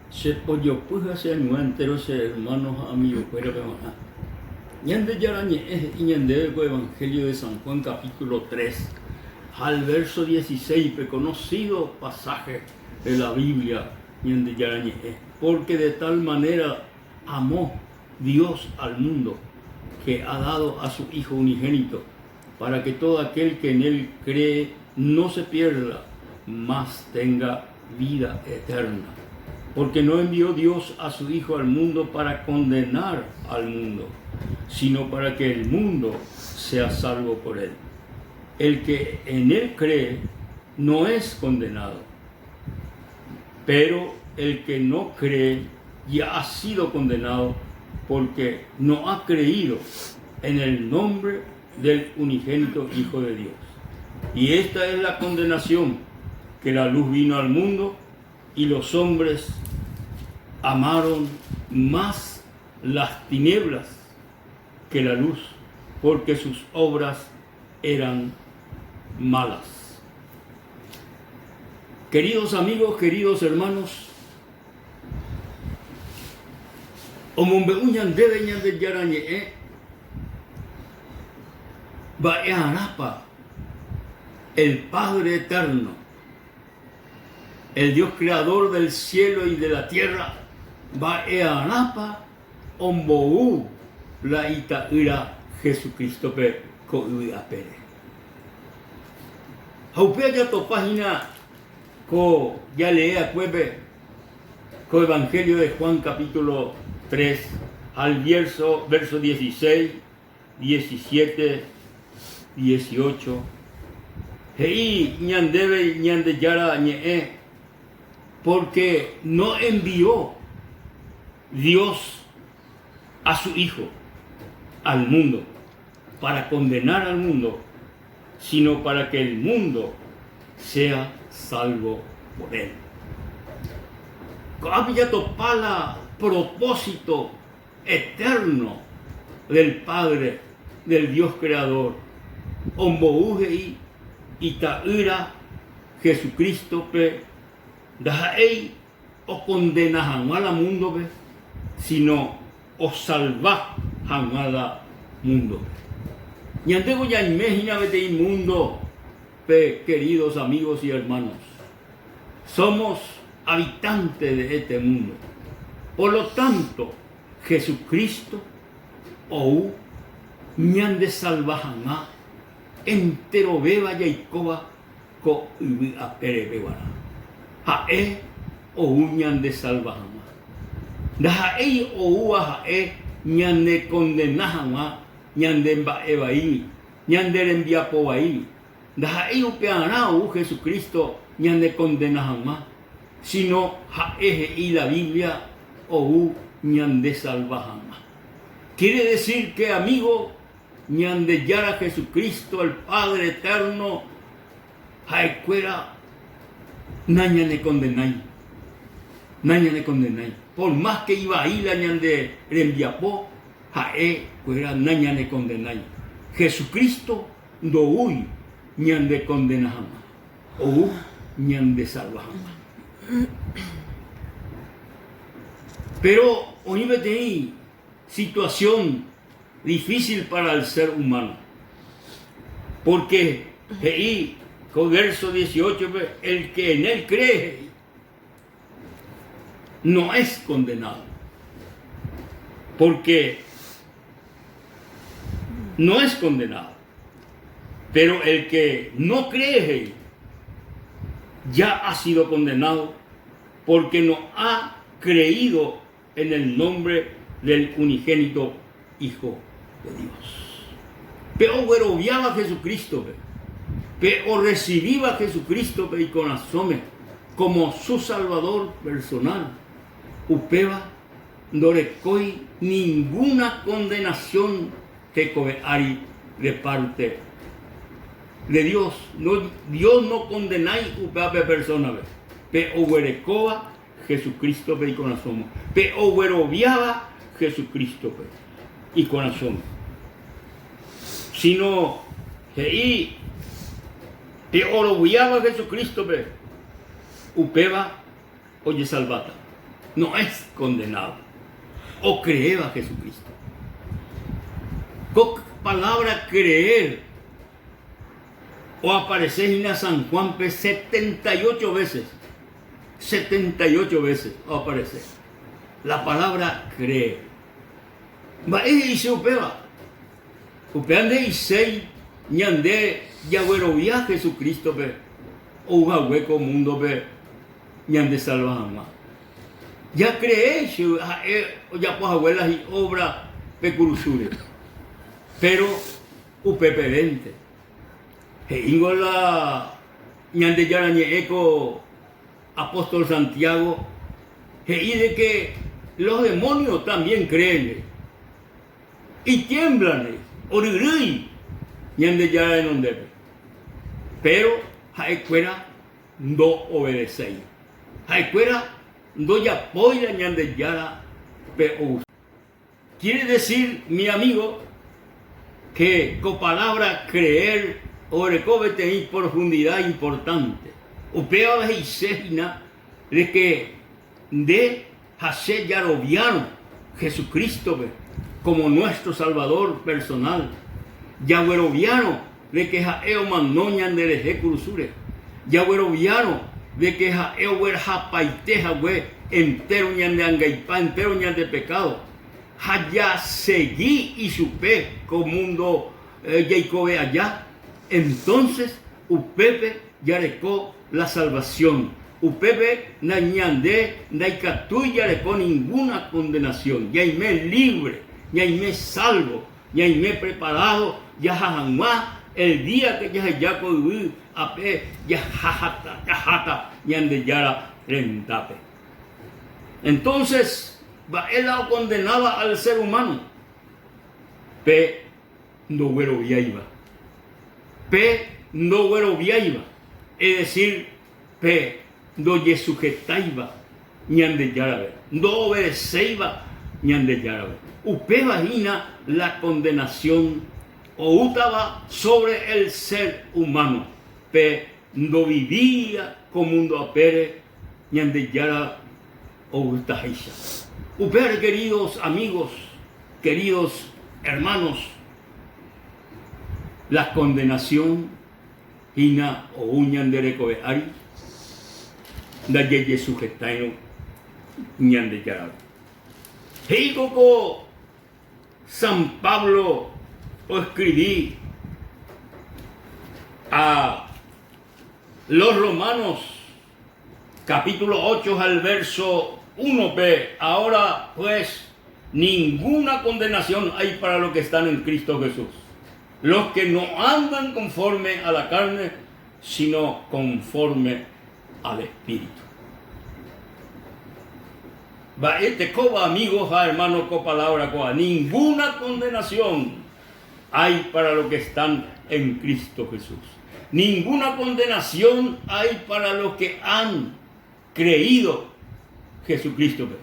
Che pojopy ha che añuã entéro che ermáno ha amigokuérape g̃uarã. Ñandejára Ñe'ẽ he'i ñandéve ko Evangelio de San Juan capítulo 3 ha el verso 16-pe, conocido pasaje de la Biblia Ñandejára Ñe'ẽ, Porque de tal manera amó Dios al mundo, que ha dado a su Hijo unigénito, para que todo aquel que en él cree no se pierda, mas tenga vida eterna. Porque no envió Dios a su Hijo al mundo para condenar al mundo, sino para que el mundo sea salvo por él. El que en él cree no es condenado, pero el que no cree ya ha sido condenado porque no ha creído en el nombre del unigénito Hijo de Dios. Y esta es la condenación, que la luz vino al mundo y los hombres amaron más las tinieblas que la luz, porque sus obras eran malas. Queridos amigos, queridos hermanos, Omombe'u ñandéve Ñandejára Ñe'ẽ mba'e'arãpa el Padre Eterno, el Dios Creador del cielo y de la tierra, mba'e'arãpa ombou la Ita'ýra Jesucristo-pe ko yvy apére. Ha upéva jatopa hína ko jalee akuépe Ko Evangelio de Juan capítulo 3 ha el verso, verso 16, 17, 18, he'i ñandéve Ñandejára ñe'ẽ, porque no envió Dios a su Hijo al mundo para condenar al mundo, sino para que el mundo sea salvo por él. Ko'ápe jatopa la propósito eterno del Padre, del Dios Creador, ombou he'i Ita'ýra Jesucristo-pe ndaha'éi okondena hag̃ua la múndope, síno osalva hag̃ua la múndope. Ñandéko ñaime hína peteĩ múndope, queridos amigos y hermanos. Somos habitantes de este mundo. Por lo tanto, Jesucristo ou ñandesalva hag̃ua enterovéva jaikóva ko yvy apérepe guarã. Ha'e ou ñandesalva hag̃ua. Ndaha'éi oúva ha'e ñanekondena hag̃ua ñande mba'e vaígui, ñande rembiapo vaígui. Ndaha'éi upearã ou Jesucristo ñanekondena hag̃ua, síno ha'e he'i la Biblia ou ñandesalva hag̃ua. Quiere decir que amigo Ñandejára Jesucristo, el Padre Eterno, ha'ekuéra nañanekondenái, nañanekondenái. Por más que ivai la ñande rembiapo, ha'ekuéra nañanekondenái. Jesucristo ndoúi ñandekondena hag̃ua, ou ñandesalva hag̃ua. Péro oĩ peteĩ situación difícil para el ser humano. Porque he'i ko verso 18-pe, el que en él cree, he'i, no es condenado. Porque no es condenado. Pero el que no cree, he'i, ya ha sido condenado porque no ha creído En el nombre del unigénito Hijo de Dios. Pe ogueroviáva Jesucristo-pe, pe orrecibíva Jesucristo-pe ikorasõme como su Salvador personal, upéva ndorekói ninguna condenación hekove ári de parte de Dios. No, Dios no condenái upéva pe persona-pe, pe oguerekóva Jesucristo-pe ikorasõme, pe ogueroviáva Jesucristo-pe ikorasõme. Síno he'i pe oroviáva Jesucristo-pe, upéva ojesalváta. No es condenado. Ocreéva Jesucristo. Ko palabra creer oaparece hína San Juan-pe 78 veces. 78 veces oaparece la palabra creer. Mba'e he'ise upéva? Upéva nde'iséi ñande jaguerovia Jesucristo-pe ou hague ko múndope ñandesalva hag̃ua. Jacree che ha'e ojapo hague la hi'obra pe kurusúre. Péro upepevénte. He'íngo la Ñandejára Ñe'ẽ ko apóstol Santiago he'i de que los demonios también creen y tiemblan, oryrýi Ñandejára renondépe. Péro ha'ekuéra ndoobedeséi. Ha'ekuéra ndojapói la Ñandejára pe ogusta. Quiere decir, mi amigo, que ko palabra creer oreko peteĩ profundidad importante. Upéva he'ise hína de que nde ha che jaroviárõ Jesucristo-pe como nuestro Salvador personal, jagueroviárõ de que ha'e omano ñanderehe kurusúre, jagueroviárõ de que ha'e oguerahapaite hague entéro ñande angaipa, entéro ñande pekádo, ha jasegi ichupe ko múndo jaikove aja, entónses upépe jareko la salvasión. Upépe ñande ndaikatúi jareko ninguna condenación, ñaime libre, ñaime salvo, ñaime preparado jaha hag̃ua el día que jaheja ko yvy ape jaháta jaháta Ñandejára rendápe. Entonces, mba'e la ocondenáva al ser humano? Pe ndogueroviáiva. Pe ndogueroviáiva, es decir, pe ndojesujetáiva Ñandejárape, ndoobedeséiva Ñandejárape. Upéva hína la condenación oútava sobre el ser humano, pe ndovivíva ko mundo apére Ñandejára ogustaháicha. Upévare, queridos amigos, queridos hermanos, la condenación hína ou ñande rekove ári ndajejesujetáirõ Ñandejárape. He'íko ko San Pablo oescribi a los Romanos capítulo 8 ha el verso 1-pe, Ahora pues ninguna condenación hay para los que están en Cristo Jesús, los que no andan conforme a la carne, sino conforme al Espíritu. Mba'etekóva amigo ha hermano ko palabra kóva, ninguna condenación hay para los que están en Cristo Jesús. Ninguna condenación hay para los que han creído Jesucristo-pe.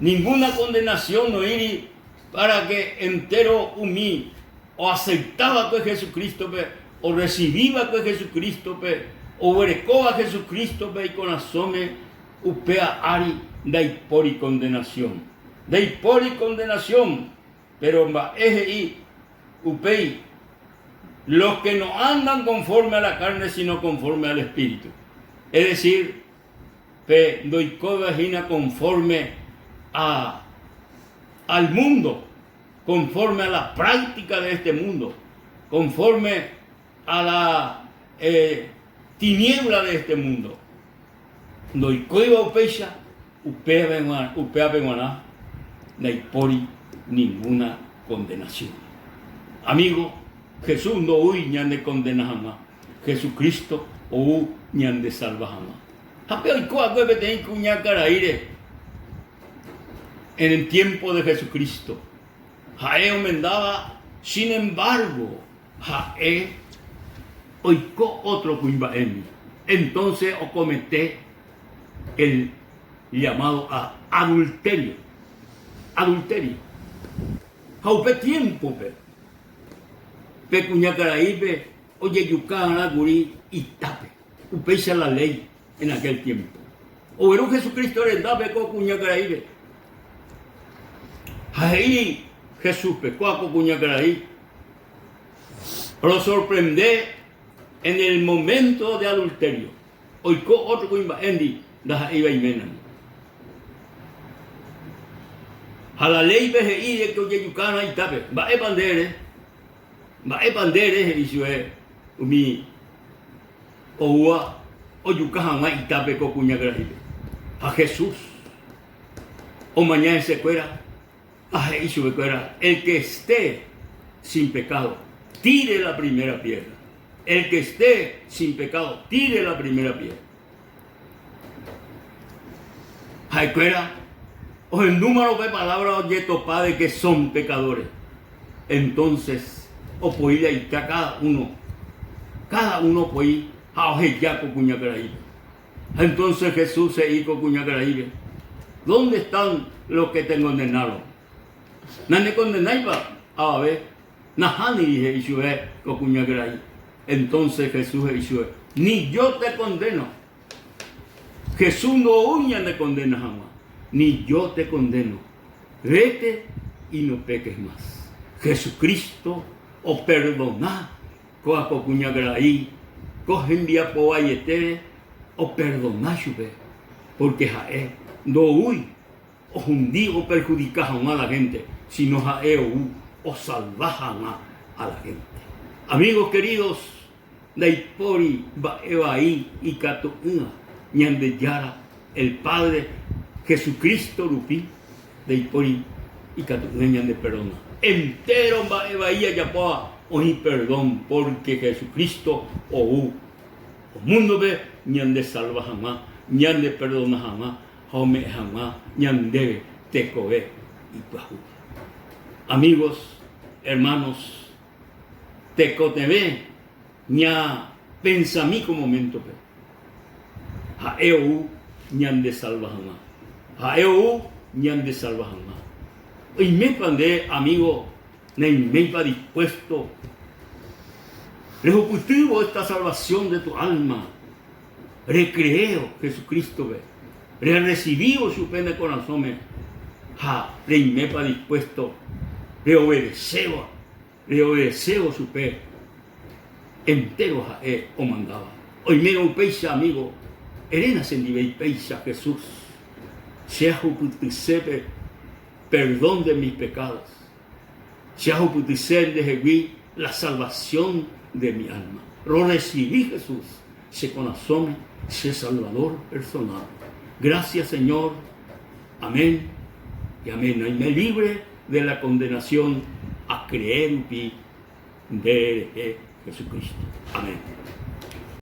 Ninguna condenación noĩri para que entero umi oacepta va'ekue Jesucristo-pe, orrecibi va'ekue Jesucristo-pe, oguerekóva Jesucristo-pe ikorasõme, upéva ári ndaipóri condenación. Ndaipóri condenación, pero mba'e he'i upéi, Los que no andan conforme a la carne, sino conforme al Espíritu. Es decir, pe ndoikóiva hína conforme a al mundo, conforme a la práctica de este mundo, conforme a la eh, tiniebla de este mundo. Ndoikóiva upéicha, upévape g̃uarã ndaipóri ninguna condenación. Amigo, Jesús ndoúi ñanekondena hag̃ua, Jesucristo ou ñandesalva hag̃ua. Ha pe oiko va'ekue peteĩ kuñakaraíre en el tiempo de Jesucristo, ha'e omendáva, sin embargo, ha'e oiko ótro kuimba'éndi. Entonce okomete el llamado a adulterio. Adulterio. Ha upe tiémpope, pe kuñakaraípe ojejuka arã kuri itápe. Upéicha la léi en aquel tiempo. Ogueru Jesucristo rendápe ko kuñakaraípe. Ha he'i Jesúspe, Kóa ko kuñakarai rosorprende en el momento de adulterio. Oiko ótro kuimba'éndi ndaha'éiva iménandi. Ha la léipe he'i de que ojejukárõ itápe. Mba'épa nde ere? Mba'épa nde ere? he'i chupe umi oúva ojuka hag̃ua itápe ko kuñakaraípe. Ha Jesús omaña hesekuéra ha he'i chupekuéra, El que esté sin pecado, tire la primera piedra. El que esté sin pecado, tire la primera piedra. Ha'ekuéra ohendúmarõ pe palabra ojetopa de que son pecadores. Entonces opoi la ita cada uno, cada uno opoi ha oheja ko kuñakaraípe. Ha entonces Jesús he'i ko kuñakaraípe, ¿Dónde están los que te condenaron? Nanekondenáipa avave? Nahániri, he'i chupe ko kuñakarai. Entonces Jesús he'i chupe, Ni yo te condeno. Jesús ndoúi ñanekondena hag̃ua. Ni yo te condeno. Vete y no peques más. Jesucristo operdona Kóva ko kuñakarai ko hembiapo vaietére operdona chupe, pórke ha'e ndoúi ohundi operhudika hag̃ua la hénte, síno ha'e ou osalva hag̃ua a la hénte. Amigos queridos, ndaipóri mba'e vai ikatu'ỹva Ñandejára el Padre Jesucristo rupi Ndaipóri ikatu'ỹre ñaneperdona. Entéro mba'e vai ajapóva oĩ perdón pórke Jesucristo ou ko múndope ñandesalva hag̃ua, ñaneperdona hag̃ua ha ome'ẽ hag̃ua ñandéve tekove ipyahúva. Amigos, hermanos, tekotevẽ ñapensami ko moméntope. Ha'e ou ñandesalva hag̃ua. Ha'e ou ñandesalva hag̃ua. Oimépa nde amigo naiméipa dispuesto rehupytývo esta salvación de tu alma, recreévo Jesucristo-pe, rerrecibívo chupe ne korasõme ha reimépa dispuesto reobedesévo Reobedesévo chupe entéro ha'e omandáva. Oimérõ upéicha amigo, eréna chendive ipéicha Jesús, che ahupytyse pe perdón de mis pecados, che ahupytyse ndehegui la salvación de mi alma. Rorecibi Jesús che korasõme, che Salvador personal. Gracias Señor. Amén y amén. Aime libre de la condenación acree rupi nde rehe Jesucristo. Amén.